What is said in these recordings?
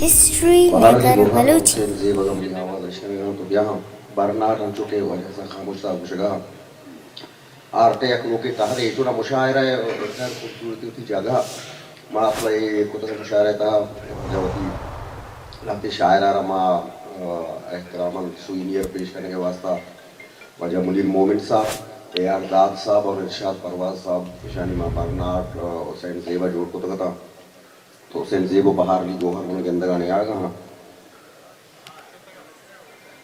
History maker Balochi. حسین زیب اگاں منی آواز اشکنگ ءَ اَنت تو بیا ہم برناٹ انچو کہ واجہ حسن خاموش صاحب گوشگ ءَ اَنت۔ آرٹ ءِ یک نوکیں تہرے، چونا مشاعرہ ءِ خیر خوبصورتی وتی جاگہ ءَ۔ ما اصل ءَ اے کتگ مشاعرہ ءِ تہا واجہ وتی لہتے شاعر ءَ را ما، آ، احتراماً سووینئر پیش کنگ ءِ واستہ واجہ منیر مومن صاحب، اے آر داد صاحب اور ارشاد پرواز صاحب، ایشانی ما برناٹ، آ، حسین زیب ءَ جوڑ کتگ اتاں۔ تو حسین زیب و بہار علی گوہر من گندگ ءَ نیاگ ءَ آں۔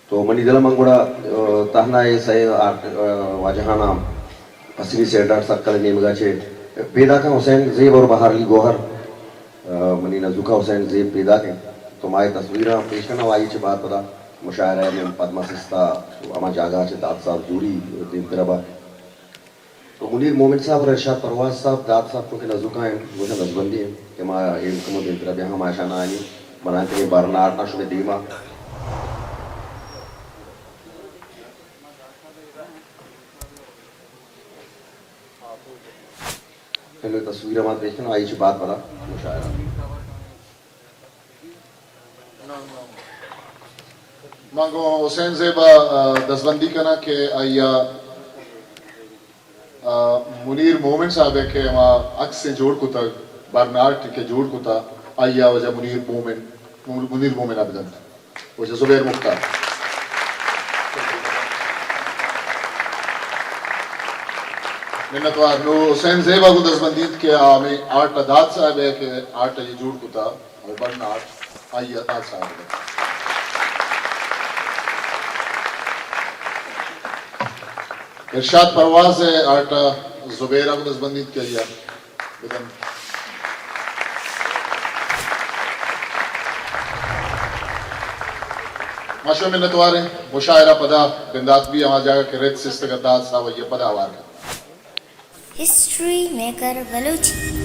تو منی دل ءَ من گڑا، آ، تہنا اے سئے آرٹ، آ، واجہاناں پسنی سینڈ آرٹ سرکل ءِ نیمگ ءَ چہ پیداک آں۔ حسین زیب اور بہار علی گوہر، آ، منی نزوک ءَ حسین زیب پیداک اِنت۔ تو ما اے تصویراں پیش کناں و آئی چہ بعد پدا مشاعرہ ءِ ہم پد ما سستا ہما جاگہ ءَ چہ داد صاحب زوری دیمتر ءَ بات۔ تو منیر مومن صاحب اور ارشاد پرواز صاحب، داد صاحب چونکہ نزوکاں اِنت، گوشاں دزبندی اِنت کہ ما اے کمو دیمتر ءَ بیاہاں، ما اشاں آیانی بنائینتگیں برناٹاں شمئے دیما۔ پہلے تصویر ما دیکھنا، آئی چہ بعد پدا مشاعرہ۔ من گوں حسین زیب ءَ، آ، دزبندی کناں کہ آئی ءَ، آ، منیر مومن صاحب ءَ کہ ہما عکسیں جوڑ کتگ، برناٹ کہ جوڑ کتا، آئی ءَ واجہ منیر مومن، منیر مومن ءَ بدنت۔ واجہ زبیر مختار۔ منتوار۔ نوں حسین زیب ءَ گوں دزبندی اِنت کہ آ ہمے آرٹ ءَ داد صاحب ءَ کہ آرٹ ءَ اے جوڑ کتا، او برناٹ، آئی ءَ داد صاحب ءَ۔ ارشاد پرواز ءِ آرٹ ءَ زبیر ءَ گوں دزبندی اِنت کہ آئی ءَ بدنت۔ ما شمئے منتوار ایں۔ مشاعرہ پدا بندات بی، ہما جاگہ کہ رد سستگ ءَ داد صاحب آئی ءَ پدا ہوار کنت۔ History maker Balochi.